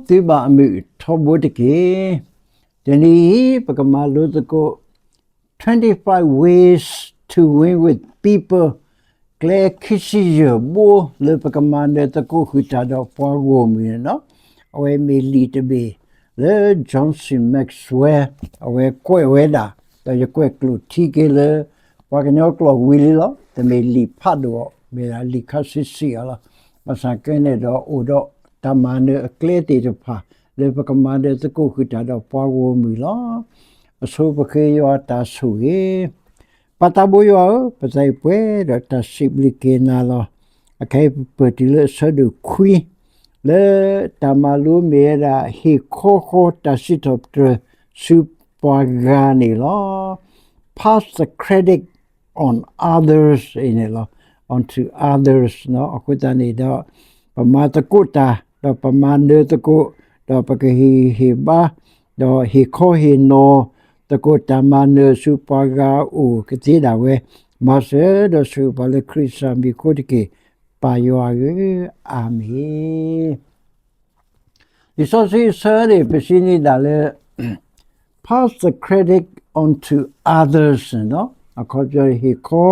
သုဘၣ်အမုာ်ထီဘိတက့ၢ်. တနံၤအံၤ ပကမၤလိသကိး twenty-five ways to win with people, ကျဲခံဆံယဲၢ်ဘိလၢပကမၤနၢၤသကိးဃုာ်တၢ်ဒီးပှၤဂီၢ်မုၢ်န့ၣ်လီၤ. အဝဲမ့ၢ်လံာ်တဘ့ၣ်လၢ John C Maxwell အဝဲကွဲးဝဲဒၣ်, ဒီးယကွဲးကျိာ်ထံက့ၤလၢ ပှၤကညီကျိာ်ဝံၤလံလီၤ. တမ့ၢ်လံာ်ဖးဒိၣ်အီၤ, မ့ၢ်ဒၣ်လံာ်ခါဆံးဆံးအီၤလီၤ. ဘၣ်ဆၣ်ကဲန့ၣ်ဒီး အိၣ်ဒီးတၢ်မၤနၢၤအကျဲသ့ၣ်တဖၣ် လၢပကမၤနၢၤသကိးဃုာ်တၢ်ဒီးပှၤဂီၢ်မုၢ်လီၤ. ပဆိပဃ့ယွၤအတၢ်ဆိၣ်ဂ့ၤ. ပၢ်သးဘိယွၤဧၢ, ပသးအံၤပှဲၤဒီးတၢ်စံးဘျုးက့ၤနၤလီၤ. အခဲအံၤပပၢၢ်တုၤလၢအဆၢဒိၣ်ခွံ လၢတၢ်မၤလိမ့ၢ်ဝဲဒၣ် ဟ့ၣ်ခီဃီၤတၢ်စံးထီၣ်ပတြၢၤဆူပှၤဂၤန့ၣ်လီၤ. Pass the credit on others အံၤန့ၣ်လီၤ. Onto others အဃိသတးန့ၣ်ဒီး ပမၤသကိးတၢ်, ဒီးပမၤနၢၤသကိး, ဒီးပကဟ့ၣ်ဂံၢ်ဟ့ၣ်ဘါ, ဒီးဟ့ၣ်ခီဟ့ၣ်နီၤသကိးတၢ်မၤနၢၤဆူပှၤဂၤအအိၣ်ကသ့ဒၣ်ဝဲ, မၤစၢၤဒီးဆိၣ်ဂ့ၤပှၤလၢခရံာ်ကစၢ်မံၤအဃိတက့ၢ်. ပၢ်ယွၤဧၢ, အၤမ့ၣ်. လံာ်စီဆှံအဆၢန့ၣ် ပစံးန့ၢ်ဒၣ်လၢ Pass the credit onto others န့ၣ်လီၤ. အခီပညီ ဟ့ၣ်ခီ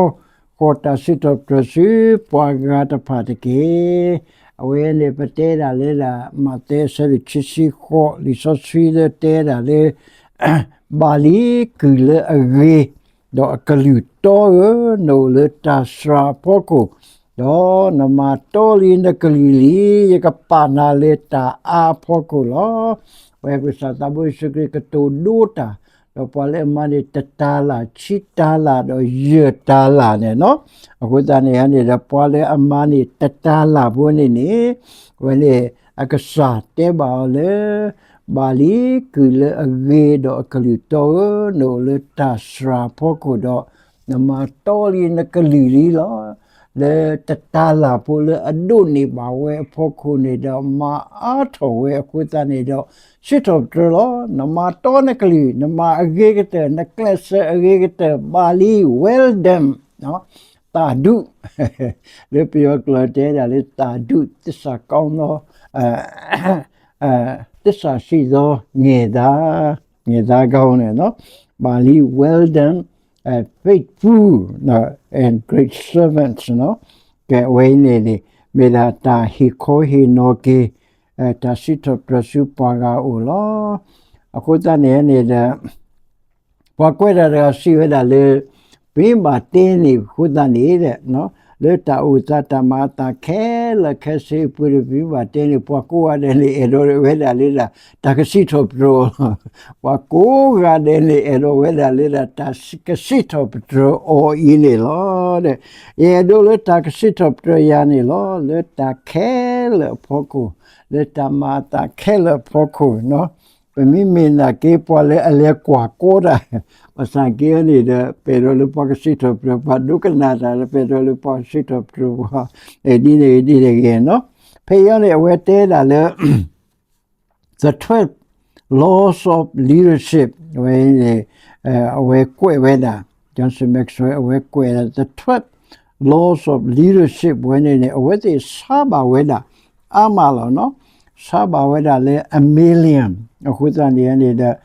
ဃီၤတၢ်စံးထီၣ်ပတြၢၤဆူပှၤဂၤတဖၣ်တက့ၢ်. အဝဲန့ၣ်ပတဲဒၣ်လၢဒၣ် မးသဲအဆၢဒိၣ်ခံဆံဃိး လံာ်စီဆှံလၢတဲဒၣ်လၢ ဘၣ်လံ ကုၢ်လၢအဂ့ၤ ဒီးအကလုၢ်တီဧၢ, နအိၣ်လၢတၢ်စှၤအဖီခိၣ်, ဒီးနမၤတီလံနကလုၢ်လံ, ယကပာ်နၤလၢတၢ်အါအဖီခိၣ်လီၤ. ပဝဲပကစၢ်သးဘိယ့ၣ်ၡူးခရံာ်ကတိၤဒိတၢ်, ဒီးပှၤလၢအမၤန့ၢ်တတၤလၣ် ဆံတၤလၣ် ဒီးယဲၢ်တၤလၣ်န့ၣ်လီၤ. အဃိသတးန့ၣ်န့ၣ်ဒီး ပှၤလၢအမၤန့ၢ်တတၤလၣ်ဖိန့ၣ်န့ၣ်, အဝဲန့ၣ် အကစၢ်တဲဘၣ်အီၤလၢ ဘၣ်လံ ကုၢ်လၢအဂ့ၤဒီးအကလုၢ်တီဧၢ, နအိၣ်လၢတၢ်စှၤအဖီခိၣ်ဒီး နမၤတီလံနကလုၢ်လံလီၤ. လၢတတၤလၣ်ဖိလၢအဒိးန့ၢ်ဘၣ်ဝဲအဖီခိၣ်န့ၣ်ဒီး မၤအါထီၣ်ဝဲအဃိသတးန့ၣ်ဒီး စံးထီၣ်ပတြၢၤလီၤ. နမၤတီနကလုၢ်, နမၤအဂ့ၤကတၢၢ်, နကျဲးစၢးအဂ့ၤကတၢၢ်, ဘၣ်လံ well done, သးဒူ, လၢပယီၤကျိာ်တဲဒၣ်လၢသးဒူ, သစ္စာကောင်းသော, သစ္စာရှိသောငယ်သား, ငယ်သားကောင်းန့ၣ်လီၤ. ဘၣ်လံ well done, faithful and great servants န့ၣ်လီၤ. ကဲ အဝဲအံၤန့ၣ်န့ၣ် မ့ၢ်ဒၣ်တၢ်ဟ့ၣ်ခီဟ့ၣ်နီၤက့ၤ တၢ်စံးထီၣ်ပတြၢၤဆူပှၤဂၤအအိၣ်လီၤ. အဃိသတးန့ၣ်န့ၣ်ဒီး ပှၤကွဲးတၢ်တဂၤစံးဝဲဒၣ်လၢ ပမ့ၢ်ဘၣ်တဲန့ၣ်အဃိသတးန့ၣ်ဒီး လၢတၢ်အိၣ်သးတၢ်မၤအသးခဲလၢာ်ခဲဆ့အပူၤန့ၣ် ပမ့ၢ်ဘၣ်တဲန့ၣ် ပှၤကိးဂၤဒဲးန့ၣ်အဲၣ်ဒိးဝဲဒၣ်လၢဒၣ် တၢ်ကစံးထီၣ်ပတြၢၤအီၤလီၤ. ပှၤကိးဂၤဒဲးန့ၣ်အဲၣ်ဒိးဝဲဒၣ်လၢဒၣ် တၢ်ကစံးထီၣ်ပတြၢၤအီၤအံၤန့ၣ်လီၤ. ယအဲၣ်ဒိးလၢတၢ်ကစံးထီၣ်ပတြၢၤယၤန့ၣ်လီၤ. လၢတၢ်ခဲလၢာ်အဖီခိၣ်, လၢတၢ်မၤအသးခဲလၢာ်အဖီခိၣ် ပမ့မ့ၢ်နာ်က့ ပှၤလၢအလဲၤကွၢ်ကီတၢ်, ဘၣ်ဆၣ်က့န့ၣ်ဒီး ပအဲၣ်ဒိးလၢပှၤကစံးထီၣ်ပတြၢၤပှၤ, ဒိကနၣ်တၢ်လၢပအဲၣ်ဒိးလၢပှၤကစံးထီၣ်ပတြၢၤပှၤ, ဒ်န့ၣ်ဂ့ၤဒ်န့ၣ်ဂ့ၤန့ၣ်လီၤ. ဖဲအံၤန့ၣ် အဝဲတဲဒၣ်လၢ the twelve laws of leadership အဝဲန့ၣ် အဝဲကွဲးဝဲဒၣ်, John C Maxwell အဝဲကွဲးဒၣ် the twelve laws of leadership ဝဲန့ၣ်န့ၣ် အဝဲသ့ၣ်ဆါဘၣ်ဝဲဒၣ် အါမးလီၤ. ဆါဘၣ်ဝဲဒၣ်လၢ a million အဃိသတးန့ၣ်န့ၣ်ဒီး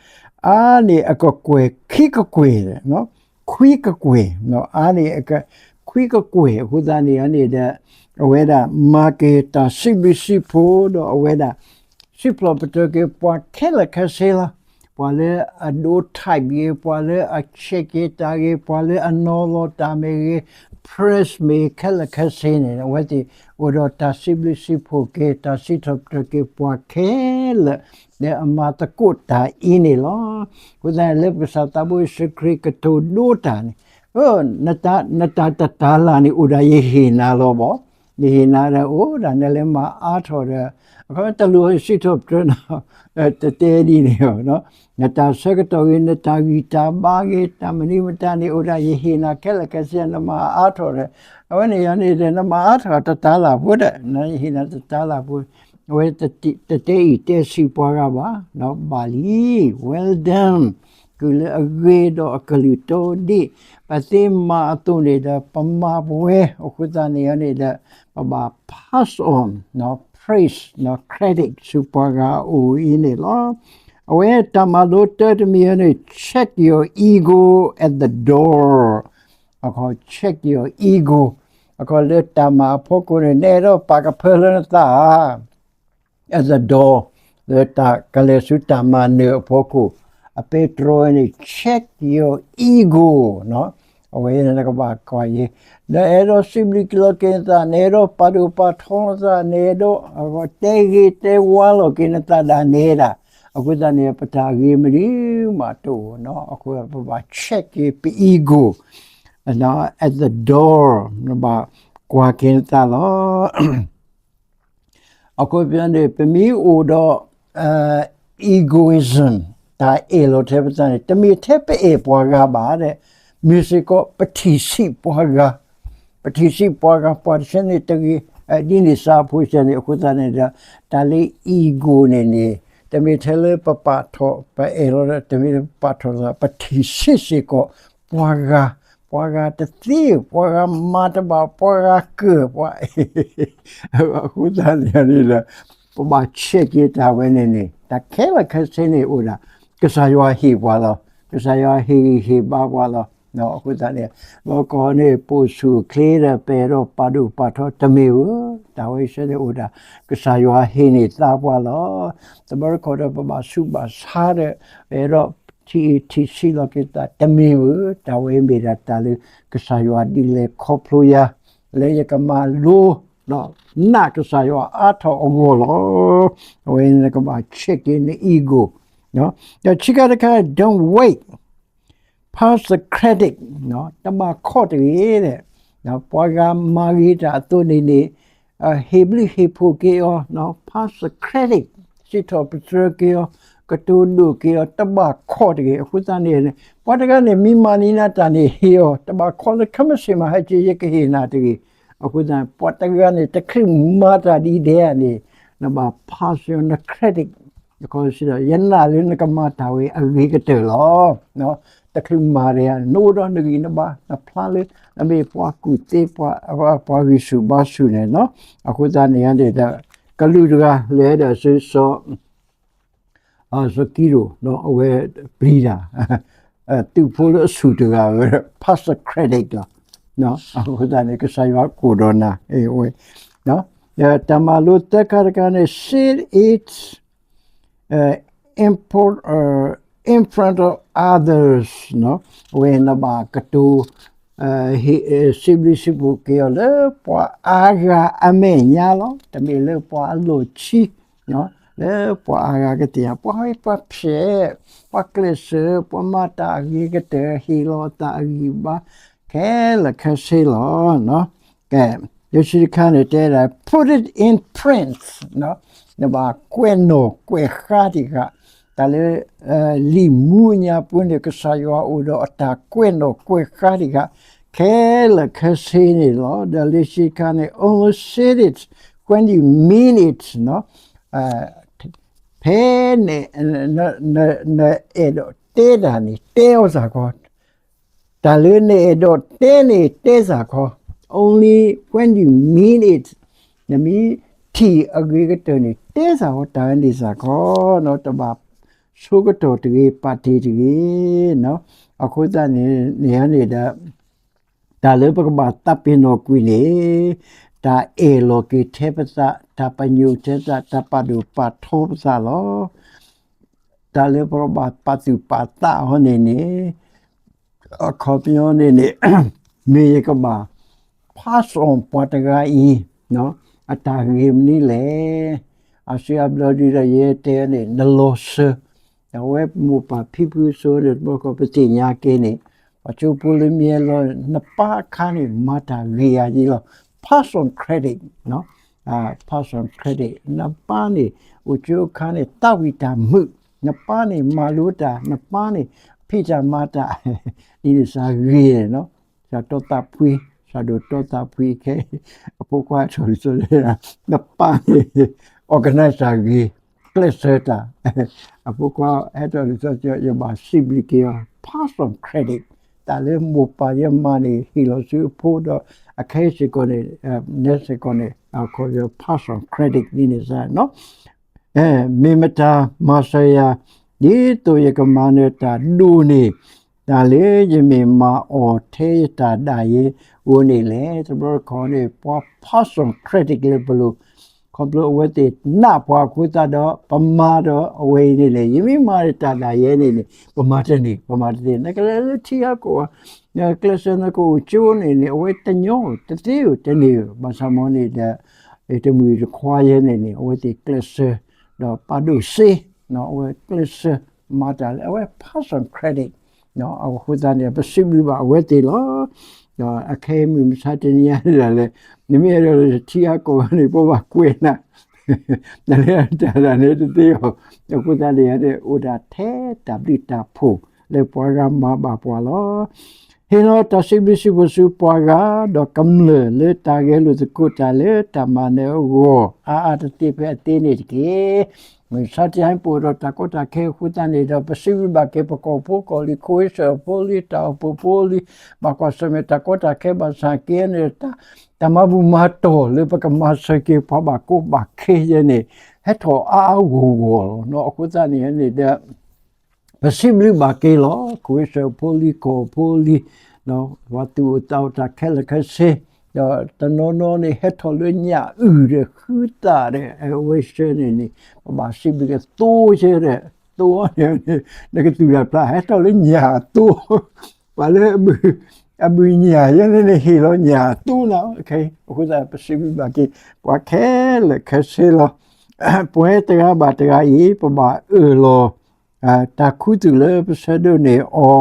အါန့ၢ်အကကွဲၢ်ခံကကွဲၢ်, ခွံကကွဲၢ်, အါန့ၢ်အက, ခွံကကွဲၢ်အဃိသတးန့ၣ်န့ၣ်ဒီး အဝဲဒၣ်မၤက့ၤတၢ်စံးဘျုးစံးဖှိၣ်ဒီးအဝဲဒၣ် စံးဖျိးပတြၢၤက့ၤပှၤခဲလၢာ်ခဲဆ့လီၤ. ပှၤလၢအဒိ type ဂ့ၤ, ပှၤလၢအဆဲးက့ၤတၢ်ဂ့ၤ, ပှၤလၢအနီၤလီၤတၢ်မ့ၢ်ဂ့ၤ, press မ့ၢ်ခဲလၢာ်ခဲဆ့န့ၣ် အဝဲသ့ၣ်အိၣ်ဒီးတၢ်စံးဘျုးစံးဖှိၣ်က့ၤ, တၢ်စံးထီၣ်ပတြၢၤက့ၤပှၤခဲလၢာ် လၢအမၤသကိးတၢ်အံၤန့ၣ်လီၤ. အဃိသတးန့ၣ် လၢပကစၢ်သးဘိယ့ၣ်ၡူးခရံာ်ကတိၤဒိတၢ်န့ၣ်, နတၢ်တတၤလၣ်န့ၣ်အိၣ်ဒၣ်ယဟ့ၣ်နၤလီၤဘၣ်. နဟ့ၣ်နၤဒီးအိၣ်ဒၣ်နလဲၤမၤအါထီၣ်ဒီး, အခီတလိၣ်စံးထီၣ်ပတြၢၤနၤ, တတဲဒ်န့ၣ်, နတၢ်ဆၢကတီၢ်ဂ့ၤ, နတၢ်ဂံၢ်တၢ်ဘါဂ့ၤ, တၢ်မနုၤမတၤန့ၣ် အိၣ်ဒၣ်ယဟ့ၣ်နၤခဲလၢာ်ခဲဆ့ နမၤအါထီၣ်ဒီး, အဝဲန့ၣ်ယၤန့ၣ်ဒီး နမၤအါထီၣ်တတၤလၣ်ဖိဒီး နဟ့ၣ်နၤတတၤလၣ်ဖိ, အဝဲတတဲအံၤတဲဆံးပှၤဂၤဘၣ်, ဘၣ်လံ, well done, ကုၢ်လၢအဂ့ၤဒီးအကလုၢ်တီဒ့ၣ်, ပသ့မၤအသိးန့ၣ်ဒီး ပမၤပဝဲ, အဃိသတးန့ၣ်န့ၣ်ဒီး ပဘၣ် pass on, praise နီၤ credit ဆူပှၤဂၤအအိၣ်အံၤန့ၣ်လီၤ. အဝဲတၢ်မၤလိတၢ်တမံၤန့ၣ် check your ego at the door အခီ check your ego အခီလၢတၢ်မၤအဖီခိၣ်န့ၣ် နအဲၣ်ဒိးပာ်ကဖၢလၢနသးဧါ at the door လၢတၢ်ကလဲၤဆူတၢ်မၤနၢၤအဖီခိၣ် အပဲတြီန့ၣ် check your ego နီၤ အဝဲန့ၣ်နကဘၣ်ကွၢ်ယဲ နအဲၣ်ဒိးစံးဘျုးက့ၤလီၤက့ၤနသး နအဲၣ်ဒိးပာ်ဒိၣ်ပာ်ထီနသး နအဲၣ်ဒိးတဲဂ့ၤတဲဝါလီၤက့ၤနသးဒၣ်နဲဒၣ် အဃိသတးန့ၣ် ပတၢ်ဂ့ၤမနုၤမးတအိၣ်နီၤ အဃိပဘၣ် check က့ၤပ ego နီၤ at the door နဘၣ်ကွၢ်က့ၤနသးလီၤ အခီပညီန့ၣ် ပမ့ၢ်အိၣ်ဒီး egoism တၢ်အဲၣ်လီၤထဲပသးန့ၣ် တမ့ၢ်ထဲပအဲၣ်ပှၤဂၤဘၣ်ဒီး မ့ၢ်စ့ၢ်ကီးပထံၣ်ဆံးပှၤဂၤ ပထံၣ်ဆံးပှၤဂၤ ပှၤတဆၢန့ၣ်တဂ့ၤ ဒ်န့ၣ်စးဖိစၢန့ၣ် အဃိသတးန့ၣ်ဒီး တၢ်လၢ ego န့ၣ်န့ၣ် တမ့ၢ်ထဲလၢပပာ်ထီၣ် ပအဲၣ်လီၤဒီး တမ့ၢ်လၢပပာ်ထီၣ်သး ပထံၣ်ဆံးစ့ၢ်ကီး ပှၤဂၤ ပှၤဂၤတသ့ ပှၤဂၤမၤတဘၣ် ပှၤဂၤကၢၢ် ပှၤ အဃိသတးန့ၣ်န့ၣ်ဒီး ပဘၣ် check က့ၤတၢ်ဝဲန့ၣ်န့ၣ် တၢ်ခဲလၢာ်ခဲဆ့န့ၣ်အိၣ်ဒၣ် ကစၢ်ယွၤဟ့ၣ်ပှၤလီၤ ကစၢ်ယွၤဟ့ၣ်ဂံၢ်ဟ့ၣ်ဘါပှၤလီၤ အဃိသတးန့ၣ် လီၤကီၢ်န့ၣ် ပိာ်ဆူၣ်အိၣ်ချ့ဒီး ပအဲၣ်ဒိးပာ်ဒိၣ်ပာ်ထီတမ့ၢ်ဧိၤ တၢ်ဝဲဆၢန့ၣ်အိၣ်ဒၣ် ကစၢ်ယွၤဟ့ၣ်န့ၢ်သါပှၤလီၤ တဘျီတခီၣ်ဒီးပဘၣ်ဆူးဘၣ်ဆါဒီး ပအဲၣ်ဒိးထံၣ်အံၤထံၣ်ဆံးလီၤက့ၤသးတမ့ၢ်ဧိၤ တၢ်ဝဲမ့ၢ်ဒၣ်တၢ်လၢ ကစၢ်ယွၤဒ်လဲၣ်ခီဖျိယၤ လၢယကမၤလိ ဒီးနာ်ကစၢ်ယွၤအါထီၣ်အဂီၢ်လီၤ အဝဲန့ၣ်နကဘၣ် check က့ၤန ego ဒီးခံခါတခါ don't wait pass the credit တဘၣ်ခီၣ်တဂ့ၤဒီး ပှၤဂၤမၤဂ့ၤတၢ်အသိးန့ၣ်န့ၣ် ဟ့ၣ်ဘျုးဟ့ၣ်ဖှိၣ်က့ၤအီၤ pass the credit စံးထီၣ်ပတြၢၤက့ၤအီၤ ကတိၤဒိၣ်က့ၤအီၤ တဘၣ်ခီၣ်တဂ့ၤ အဃိသတးန့ၣ် ပှၤတဂၤန့ၣ် မ့ၢ်မၤန့ၢ်နၤတၢ်န့ၣ် ဟ့ၣ်အီၤ တဘၣ်ခီၣ်လၢခဲမုၢ်ဆ့ၣ်မုၢ်ဟါက့ ယကဟ့ၣ်နၤတဂ့ၤ အဃိသတး ပှၤတဂၤန့ၣ် တချုးမၤတၢ်ဒ်ဒဲးဧါန့ၣ် နဘၣ် pass န credit အခီစံးဒီး ယနာ်လၢနကမၤတၢ်ဝဲအဂ့ၤကတၢၢ်လီၤ တချုးမၤတဂ့ၤ နအိၣ်ဒီးနဂံၢ်နဘါ နဖျါလၢ နမ့ၢ်ပှၤကူၣ်သ့ ပှၤဂံၢ်ဆူၣ်ဘါဆူၣ်န့ၣ်နီၤ အဃိသတးန့ၣ်န့ၣ်ဒီး ကလူးတဂၤလဲၤဒီးဆူစီၤ စီၤကံးဒဧိၣ် အဝဲပျံၤတၢ် သုးဖိလၢအဆူၣ်တဂၤဝဲ pass the credit လီၤ အဃိသတးန့ၣ် ကစၢ်ယွၤကအိၣ်ဒီးနၤ အဝဲ တၢ်မၤလိသၢခါတခါန့ၣ် say it in front, in front of others အဝဲနဘၣ်ကတိၤ စံးဘျုးစံးဖှိၣ်က့ၤအီၤလၢပှၤအါဂၤအမဲာ်ညါလီၤ. တမ့ၢ်လၢပှၤအလီၢ်ခံ လၢပှၤအါဂၤကသ့ၣ်ညါ ပှၤဟ့ၣ်ပှၤဖျဲး ပှၤကျဲးစၢး ပှၤမၤတၢ်အဂ့ၤကတၢၢ် ဟ့ၣ်လီၤအသးအဂံၢ်ဘါ ခဲလၢာ်ခဲဆ့လီၤ. ကဲ ယိၤဆံတခါန့ၣ် တဲဒၣ် put it in print နဘၣ်ကွဲးနီၣ်ကွဲးဃါတံၢ်ဃာ် တၢ်လၢ လံာ်မူညါပူၤန့ၣ် ကစၢ်ယွၤအိၣ်ဒီးအတၢ်ကွဲးနီၣ်ကွဲးဃါတံၢ်ဃာ် ခဲလၢာ်ခဲဆ့န့ၣ်လီၤ. ဒီးလံာ်ဆံခါန့ၣ် only say it when you mean it ဖဲ နအဲၣ်ဒိးတဲတၢ်န့ၣ် တဲအီၤစ့ၢ်ကီး တၢ်လၢနအဲၣ်ဒိးတဲန့ၣ် တဲစ့ၢ်ကီး only when you mean it နမ့ၢ်ထံၣ်အဂ့ၤကတၢၢ်န့ၣ် တဲစ့ၢ်ကီး တၢ်ဝဲန့ၣ်စ့ၢ်ကီး တဘၣ်ဆိကတီၢ်တဂ့ၤ ပာ်တ့ၢ်တဂ့ၤ အဃိသတးန့ၣ် န့ၣ်န့ၣ်ဒီး တၢ်လၢပကဘၣ်သးပ့ၤနီၣ်ကွံာ်န့ၣ် တၢ်အဲၣ်လီၤက့ၤထဲပသး တၢ်ပညိၣ်ထဲသး တၢ်ပာ်ဒိၣ်ပာ်ထီပသးလီၤ. တၢ်လၢပကဘၣ်ပာ်သူၣ်ပာ်သးအီၤန့ၣ်န့ၣ် အခီပညီန့ၣ်န့ၣ် မ့ၢ်ယကဘၣ် pass on ပှၤတဂၤအံၤ အတၢ်ဂ့ၤမနုၤလဲၣ်. အါစုအါဘျီဒုဒီးယဲတဲန့ၣ် နလီၤစၢၤ အဝဲမိၢ်ပၢ်ဖံဖုစိၤန့ၣ် တဘျီဃီပသ့ၣ်ညါက့ၤန့ၣ် ပှၤကၠိဖိလၢမ့ၢ်လီၤ နပၢ်အခါန့ၣ် မၤတၢ်ဂ့ၤယၤယံလီၤ pass on credit, pass on credit နပၢ်န့ၣ် အိၣ်ကၠိအခါန့ၣ် သးဝံၣ်တၢ်မုာ် နပၢ်န့ၣ် မၤလိတၢ် နပၢ်န့ၣ် ဖံးတၢ်မၤတၢ် ဒ်န့ၣ်စ့ၢ်ဂ့ၤန့ၣ်နီၤ စးတီသးဖှံ စးဒိၣ်တီသးဖှံခဲ အဖိခွါထီၣ်လံာ်စီဆှံ နပၢ်န့ၣ် organize တၢ်ဂ့ၤ ကျဲးစၢးတၢ် အဖိခွါဟဲထီၣ်လံာ်စီဆှံ ယဘၣ်စံးဘျုးက့ၤအီၤ pass on credit တၢ်လၢမိၢ်ပၢ်ယမၤန့ၣ် ဟ့ၣ်လီၤဆူအဖိဒီး အခဲအံၤစ့ၢ်ကီးန့ၣ် နဲစ့ၢ်ကီးန့ၣ် အခီပညီ pass on credit ဒ်န့ၣ်စ့ၢ်နီၤ မ့ၢ်မတၤမၤစၢၤယၤ ဒ်သိးယကမၤနၢၤတၢ်ဒိၣ်န့ၢ် တၢ်လၢယမ့ၢ်မၤအီၤထဲယတၢ်ဒၣ်ယဲအဂီၢ်န့ၣ်လဲၣ်. တဘျီတခီၣ်န့ၣ် ပှၤ pass on credit လၢပလိၤ ခီဖျိအဝဲသ့ၣ်နာ်ပှၤအဃိသတးဒီး ပမၤဒီးအဝဲအံၤန့ၣ်လဲၣ် ယမ့ၢ်မၤတၢ်ဒၣ်ယဲန့ၣ်န့ၣ် ပမၤတန့ၢ် ပမၤတသ့ နကလဲၤလၢထံဟးကီၢ် ကျဲးစၢးနကအိၣ်ကၠိန့ၣ်န့ၣ် အဝဲတညီ တသ့ဧိၤတန့ၢ်ဧိၤ ဘၣ်ဆၣ်မ့ၢ်န့ၣ်ဒီး တမုၢ်တခွါယဲန့ၣ်န့ၣ် အဝဲသ့ၣ်ကျဲးစၢး ဒီးပာ်ဒိၣ်စ့ အဝဲကျဲးစၢး မၤတၢ်လၢအဝဲ pass on credit အဃိသတးန့ၣ် ပစံးဘျုးဘၣ်အဝဲသ့ၣ်လီၤ. ဒီးအခဲအံၤမုၢ်မဆါတနံၤညါဒၣ်လဲာ် နမ့ၢ်အဲၣ်ဒိးလၢထံဟးကီၢ်န့ၣ် ပဘၣ်ကွဲးနၤ နလဲၤတၢ်ဒၣ်န့ၣ်တသ့အီၤ အဃိသတးန့ၣ်န့ၣ် အိၣ်ဒၣ်ထဲတၢ်ဘျုးတၢ်ဖှိၣ်လၢပှၤဂၤမၤဘၣ်ပှၤလီၤ. ဟ့ၣ်လီၤတၢ်စံးဘျုးစံးဖှိၣ်ဆူပှၤဂၤ ဒီးကမျၢၢ်လၢတၢ်ဂဲၤလိာ်သကိးတၢ်လၢတၢ်မၤနၢၤအဂီၢ် အါအါတသ့ဖဲအသ့န့ၣ်တက့ၢ်. မုၢ်မဆါတနံၤညါပအိၣ်ဒီးတၢ်ကီတၢ်ခဲအဃိသတးန့ၣ်ဒီး ပစံးဘျုးဘၣ်က့ၤပကီၢ်ဖိကီၢ်လံၤ ခိၣ်ဝ့စၢၣ်ဖိလံၤ တၢ်အိၣ်ဖှိၣ်ဖိလံၤ ဘၣ်ကွၢ်ဆၢၣ်မဲာ်တၢ်ကီတၢ်ခဲဘၣ်ဆၣ်က့န့ၣ် တၢ်မၤဘူၣ်မၤတီၢ်လၢပကမၤစၢၤက့ၤပှၤဘၣ်ကီဘၣ်ခဲယဲန့ၣ် ဟဲထီၣ်အါအါဂီၢ်ဂီၢ်လီၤ. အဃိသတးန့ၣ်န့ၣ်ဒီး ပစံးဘျုးဘၣ်က့ၤလီၤ. ခိၣ်ဝ့စၢၣ်ဖိလံၤ ကီၢ်ဖိလံၤ ပှၤသူၣ်အိၣ်သးအိၣ်တၢ်ခဲလၢာ်ခဲဆ့ ဒီးတနီၤနီၤန့ၣ် ဟဲထီၣ်လၢညၣ်အုၣ်ဒီးဃုသၣ်ဒီး အဝဲဆၢန့ၣ်န့ၣ် ပဘၣ်စံးဘျုးက့ၤသိယဲဒီး သိန့ၣ် နကသူၣ်တၢ်ဖျါ ဟဲထီၣ်လၢညၣ်အသိ ပှၤလၢ အဘုၣ်ညၣ်ယဲန့ၣ်န့ၣ် ဟ့ၣ်လီၤညၣ်အသိနၤ အဃိသတးပစံးဘျုးဘၣ်က့ၤ ပှၤခဲလၢာ်ခဲဆ့လီၤ. ပဝဲတဂၤဘၣ်တဂၤအံၤ ပဘၣ်အၢၣ်လီၤ တၢ်ခူသူၣ်လၢပဆၢဒိးန့ၢ်အီၤ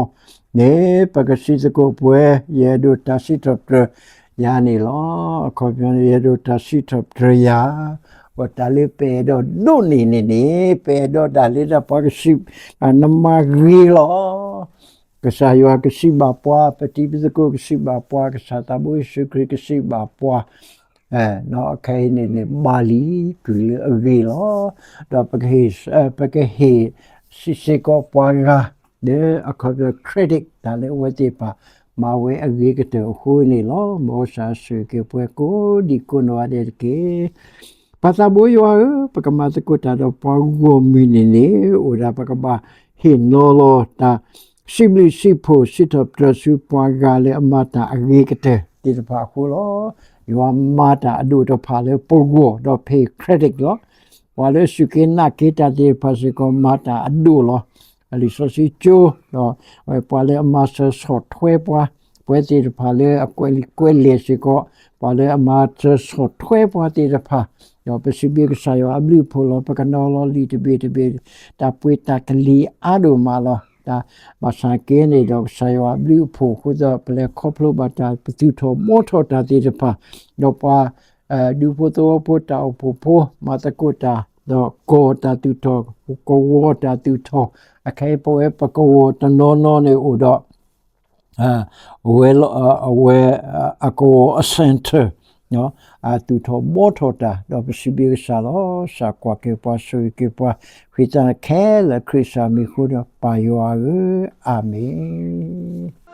န့ၣ် ပကစံးသကိးပဝဲ ယအဲၣ်ဒိးတၢ်စံးထီၣ်ပတြၢၤယၤန့ၣ်လီၤ. အခီပညီန့ၣ် ယအဲၣ်ဒိးတၢ်စံးထီၣ်ပတြၢၤယၤ ပတၢ်လၢပအဲၣ်ဒိးဒိးန့ၢ်န့ၣ်န့ၣ် ပအဲၣ်ဒိးဒၣ်လၢတၢ်ပှၤကစံး နမၤဂ့ၤလီၤ. ကစၢ်ယွၤကစံးဘၣ်ပှၤ, ပတံၤပသကိးကစံးဘၣ်ပှၤ, ကစၢ်သးဘိယ့ၣ်ၡူးခရံာ်ကစံးဘၣ်ပှၤ, ခဲအံၤန့ၣ်န့ၣ် ဘၣ်လံ တုၤလၢအဂ့ၤလီၤ. ဒီးပကဟ့ၣ်စံးစ့ၢ်ကီးပှၤဂၤ လၢအခီပညီ credit တၢ်လၢအဝဲသ့ၣ်တဖၣ် မၤဝဲအဂ့ၤကတၢၢ်အဃိန့ၣ်လီၤ. မ်ကစၢ်ဆိၣ်ဂ့ၤက့ၤပှၤကိးဒံးကိးနီၢ်ဂၤဒဲးတက့ၢ်. ပၢ်သးဘိယွၤဧၢ, ပကမၤသကိးတၢ်ဒီးပှၤဂီၢ်မုၢ်န့ၣ်န့ၣ် အိၣ်ဒၣ်ပကဘၣ်ဟ့ၣ်နီၤလီၤတၢ် စံးဘျုးစံးဖှိၣ်စံးထီၣ်ပတြၢၤဆူပှၤဂၤလၢအမၤတၢ်အဂ့ၤကတၢၢ်သ့ၣ်တဖၣ်အဃိလီၤ. ယွၤမၤတၢ်အဒိၣ်တဖၣ်လၢပဂီၢ်ဒီးဖဲ credit လီၤ. ပှၤလၢစူၢ်က့ၤနာ်က့ၤတၢ်သ့ၣ်တဖၣ်စ့ၢ်ကီးမၤတၢ်အဒိၣ်လီၤ. လံာ်စီဆှံကၠိ ဒီးပှၤလၢအမၤစၢၤဆီၣ်ထွဲပှၤ, ပှၤသ့ၣ်တဖၣ်လၢအကွဲးလံာ်ကွဲးလဲၢ်စ့ၢ်ကီး, ပှၤလၢအမၤစၢၤဆီၣ်ထွဲပှၤသ့ၣ်တဖၣ်, ဒီးပစံးဘျုးကစၢ်ယွၤအဘျုးအဖှိၣ်လီၤ. ပကနီၤလီၤလံာ်တဘ့ၣ်တဘ့ၣ်, တၢ်ပှ့ၤတၢ်ကလံၤအါဒိၣ်မးလီၤ. တၢ်ဘၣ်ဆၣ်က့န့ၣ်ဒီး ကစၢ်ယွၤအဘျုးအဖှိၣ်အဃိသတး ပလဲၤခီဖျိဘၣ်တၢ် ပသူၣ်ထီၣ်ဘှီထီၣ်တၢ်သ့ၣ်တဖၣ်, ဒီးပှၤ ဒူဖိသဝီဖိ တၢ်အိၣ်ဖှိၣ်ဖိ မၤသကိးတၢ် ဒီးကီၢ်တၢ်သူၣ်ထီၣ်, ကဝီၤတၢ်သူၣ်ထီၣ်, အခဲအံၤပဝဲပကဝီၤတနီၤနီၤန့ၣ်အိၣ်ဒီး အဝဲ အဝဲ အကဝီၤအ center အသူၣ်ထီၣ်ဘှီထီၣ်တၢ် ဒီးပစံးဘျုးကစၢ်လီၤ. ကစၢ်ကွၢ်က့ၤပှၤ ဆိၣ်ဂ့ၤက့ၤပှၤ ဃ့တၢ်ခဲလၢာ်ခရံာ်ကစၢ်မံၤအဃိဒီး ပၢ်ယွၤဧၢ, အၤမ့ၣ်.